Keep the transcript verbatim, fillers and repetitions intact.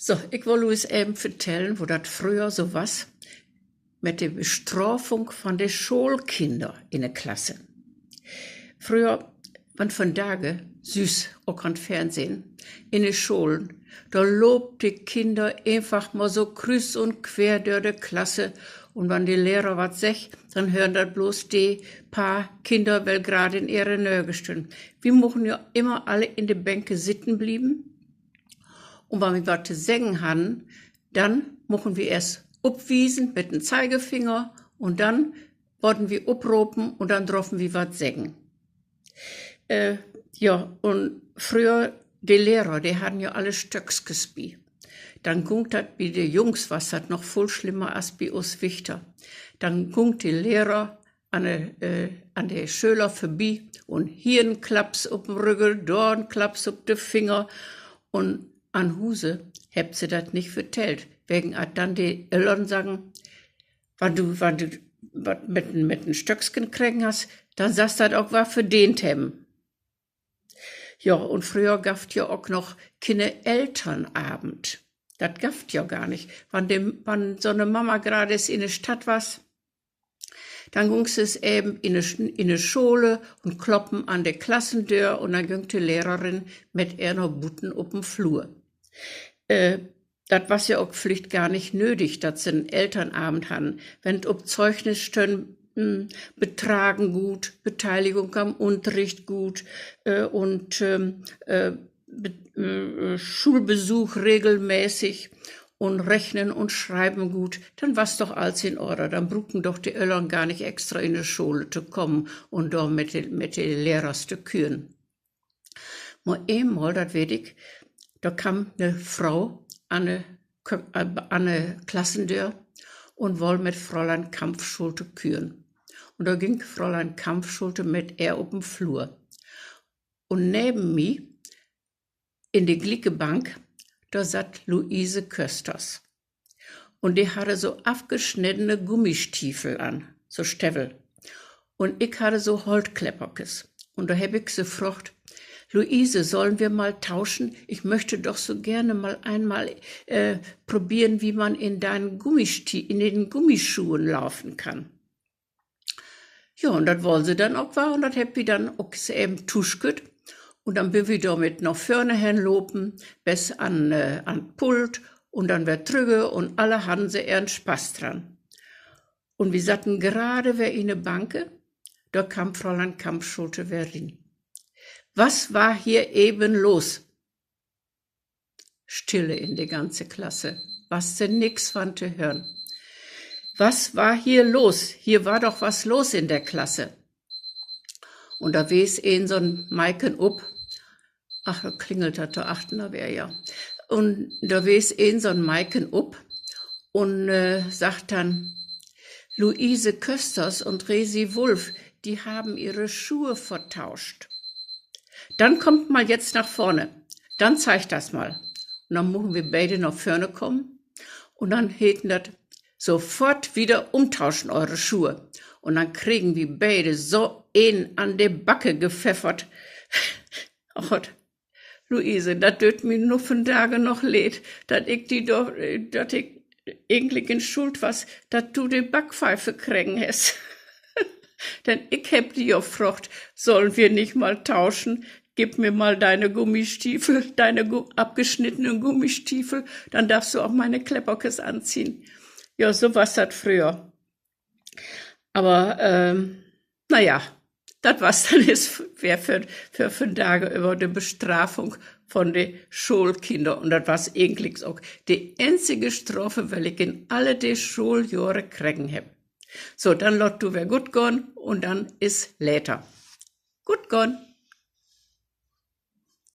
So, ik woll us even vertellen, wo dat fröher so was mit de Bestrafung von de Schoolkinner in de Klasse. Fröher, man vandage sühst ok an 't Fernsehn, in de Scholen, dor loopt de Kinner eenfach mal so krüüz un quer dör de Klasse, un wann de Lehrer wat seggt, denn hören dat bloß de paar Kinner, well graad in ehre Nöge stünnen. Wi muchen ja immer alle in de Bänke sitten blieven. Un wann wi wat to seggen harren, denn muchen wi eerst opwiesen mit den Zeigefinger un denn worden wi opropen un denn droffen wi wat seggen. Ja, un fröher, de Lehrer, de harren ja alle Stöckskes bi. Denn gung dat, bi de Jungs was dat noch vull slimmer as bi us Wichter. Denn gung de Lehrer an de, an de Schöler vörbi un hier en Klapps op den Rügge, dor en Klapps op de Finger. Un an Huse hebbt se dat nich vertellt, wegen at denn de Öllern saggen: Wann du, wann du wat mit, mit en Stöcksken kregen hest, denn sast dat ok wat verdeent hebben. Ja, un fröher gaff 't ja ok noch kene Elternabend. Dat gaff 't ja gar nich. Wann de, wann so'ne Mama graad is in de Stadt was, denn gung se even in de, in de Schole un kloppen an de Klassendöör un denn güng de Lehrerin mit ehr na buten op den Flur. Dat was ja ok villicht gar nich nödig, dat se en Elternabend harren, wenn 't op Zeugnis stünn: Betragen gut, Beteiligung am Unterricht gut un Schulbesuch regelmäßig un Rechnen un Schreiben gut, denn was doch alls in Order. Denn bruken doch de Öllern gar nich extra in de Schole to kamen un dor mit de, mit de Lehrers to küren. Man eenmal, dat weet ik, dor kamm 'ne Fro an de Klassendöör un woll mit Fräulein Kampfschulte küren. Un dor güng Fräulein Kampfschulte mit ehr op den Flur. Un neven mi in de glieke Bank, dor satt Luise Kösters. Un de harr so afgesnittene Gummistiefel an, so Stevvel. Un ik harr so Holtklepperkes. Un dor hebb ik se fraagt: Luise, sollen wir mal tauschen? Ich möchte doch so gerne mal einmal probieren, wie man in den Gummischuhen laufen kann. Ja, un dat woll se denn ok wall, un dat hebbt wi denn ok even tuschkütt. Un denn bünt wi dormit na vörne hen lopen, bes an, an 't Pult, un denn weer trügge, un alle harren se ehren Spaß dran. Un wi satten grade weer in de Banke, dor kamm Fräulein Kampfschulte weer rin. Was war hier eben los? Stille in de ganze Klasse. Was denn nix van to hören. Was war hier los? Hier war doch was los in der Klasse. Un dor wees een so'n Maiken op. Ach, dor klingelt dat dor achtern weer, ja. Un dor wees een so'n Maiken op un sagg denn: Luise Kösters und Resi Wulf, die haben ihre Schuhe vertauscht. Dann kommt mal jetzt nach vorne. Dann zeigt das mal. Un denn muchen wi beide na vörne kamen. Un denn heten dat: Sofort wieder umtauschen eure Schuhe. Un denn kregen wi beide so een an de Backe gepfeffert. Luise, dat döt mi nu vandage noch leed, dat ik di dor, dat ik egentlik in schuld was, dat du de Backpfeife kregen hest. Denn ik hebb di jo fraagt: Sollen wir nicht mal tauschen? Gib mir mal deine Gummistiefel, deine gu-, abgeschnittenen Gummistiefel, dann darfst du auch meine Klepperkes anziehen. Ja, so was dat fröher. Aver, na ja, dat was denn is weer för, för vandage över de Bestrafung von de Schoolkinner. Un dat was egentlik ok de eenzige Strafe, well ik in alle de Schooljohre kregen hebb. So, denn laat du weer goot gahn un denn is later. Goot gahn.